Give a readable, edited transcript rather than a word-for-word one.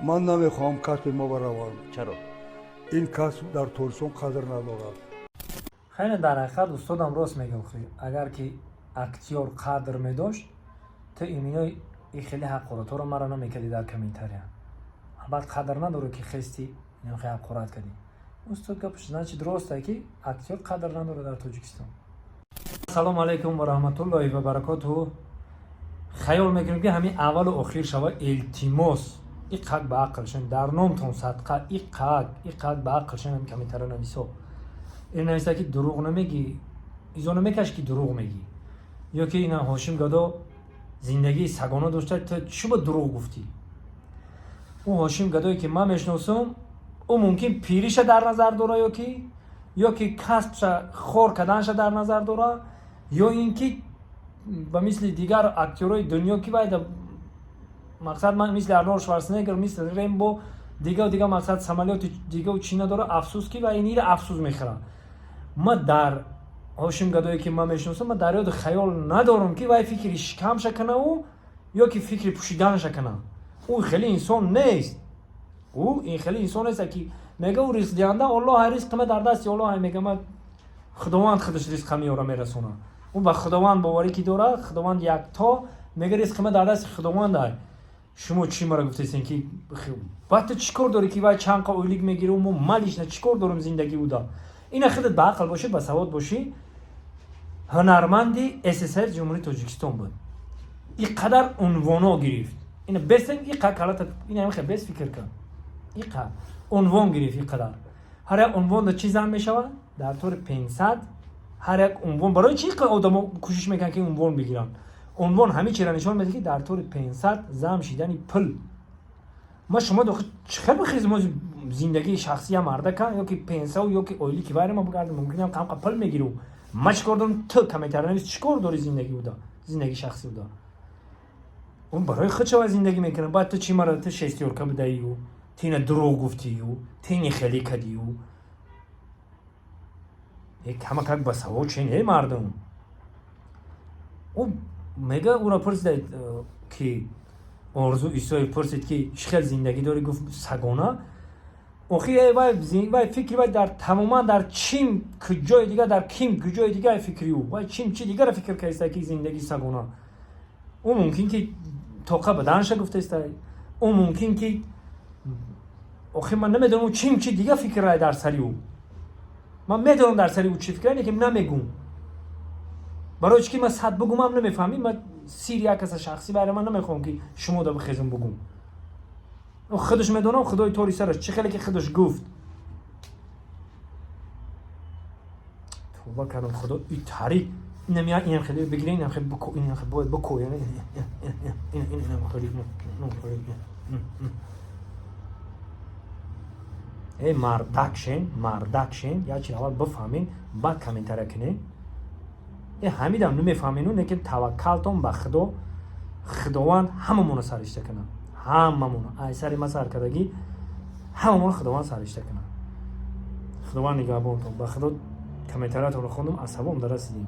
Ман намехоҳам касби мо бараванд. Чаро? Ин касб дар Тоҷикистон қадр надорад. Хеле дар ҳақиқат устодам рост мегӯ. Агар ки актёр қадр медошт, ту иминои и хеле ҳақоратҳоро мара намекардӣ дар комментария. Баъд қадр надорӣ, ки хести инам хеле ҳақорат кардӣ. Устод гапш, значит, ростае, ки актёр қадр надорад дар Тоҷикистон. Ассалому алайкум ва раҳматуллоҳи ва баракотуҳу. Хаёл мекунем, ки ҳамин аввалу охир шава. Илтимос, иқак ба ақл шен, дар номтон садқа, иқак, иқак ба ақл шен. Ҳамин комментария нависо, ин нависа, ки дурӯғ намегӣ, изо намекаш, ки дурӯғ мегӣ, ё ки ина Ҳошим Гадо зиндагии сагона дошта, ту чӣ ба дурӯғ гуфтӣ? Ӯ Ҳошим Гадое, ки ман мешиносам, ӯ мумкин пириша дар назар дора, ё ки касбша хор карданша дар назар дора, ё ин ки ба мисли дигар актёрои дунё, ки вайда мақсад ман мисли Арнолд Шварценеггер, мисли Рембо, дигар дигар, мақсад, самолёти дигау чӣ надора. Афсӯс, ки ва инира афсӯс мехӯрам. Ма дар Ҳошим Гадое, ки ман мешиносам, ма дар ёди хаёл надорам, ки вай фикри шикамша канаву ё ки фикри пӯшиданша кана. Ӯ хеле инсон нест, ӯ ин хеле инсон нест, ки мега ӯ ризқдиҳанда Оллоҳ, ризқи ма дар дасти Оллоҳ, мега, ма Худованд худаш ризқа меёра, мерасона. Ӯ ба Худованд боварӣ ки дорад, Худованд якто, мега, ризқи ма дар дасти Худованд ай. Шумо чӣ мара гуфтесен, ки баъд ту чӣ кор дорӣ, ки вай чанд қа ойлик мегирӣ? Мо малишна чӣ кор дорем зиндагӣ уда? Ина худат ба ақл бошӣ, ба савод бошӣ. Ҳунарманди СССР, Ҷумҳурии Тоҷикистон буд, и қадар унвоно гирифт. Ина бесен, иқа калата, ина ҳамихе бес фикр кун, иқа унвон гирифт, и қадар. Ҳар як унвонда чӣ зан мешавад дар тори 500? Ҳар як унвон, барои чӣ иқа одамо кӯшиш мекунанд, ки унвон бигиранд? Унвон ҳамин чиро нишон медиҳад, ки дар тори 500 зам шидани пул. Ма шумо дохил чӣ хел бихезем, зиндагии шахсия мардака, ё ки пенсау, ё ки ойлики вайра ма бигардем? Мумкин ҳам қамқа пул мегиру. Ма чӣ кор дорам? Ту комментария чӣ кор дори зиндагӣ уда, зиндагии шахсӣ уда? Ӯ барои худ шава зиндагӣ мекунад. Баъд ту чӣ мара, ту шестёрка будаию, ту ина дурӯғ гуфтию, ту ини хеле кадию? Кама как ба савол чен, э мардум. Ӯ мега, ӯро пурсида, ки Орзу Исоев пурсид, ки чӣ хел зиндагӣ дорӣ? Гуфт, сагона. Охи вай фикри вай дар тамоман дар чим куҷои дигар, дар ким куҷои дигар фикри ӯ. Вай чим чи дигара фикр кардиста, ки зиндагии сагона? Ӯ мумкин ки тоқа баданша гуфтаиста, ӯ мумкин ки, охи ман намедонам, ӯ чим чи дига фикр рай дар сари ӯ. Ман медонам дар сари ӯ чӣ фикр, лекин намегум. Барои чӣ ки ман сад бугумам, намефаҳмӣ. Ман сири як каса шахсӣ байра ман намехоҳам, ки шумо да бихезм бугум. Худаш медонам, худои тори сараш, чӣ хеле ки худаш гуфт. Тавба кардам, худо, и тари инам я, инам хеле бигирен, инам хеле буко, инам хеле бояд буко, инам хеле. Эй, мардак шен, мардак шен, як чиз аввал бифаҳмин, баъд комментария кунед. Э, ҳамидам намефаҳмену, лекин таваккалтон ба Худо. Худованд ҳамамонро саришта кунад, ҳамамонро, ай сари ма саркардагӣ, ҳамамонро Худованд саришта кунад. Худованд нигаҳбонтон. Ба Худо, комментариятонро хондум, асабом дарасидем.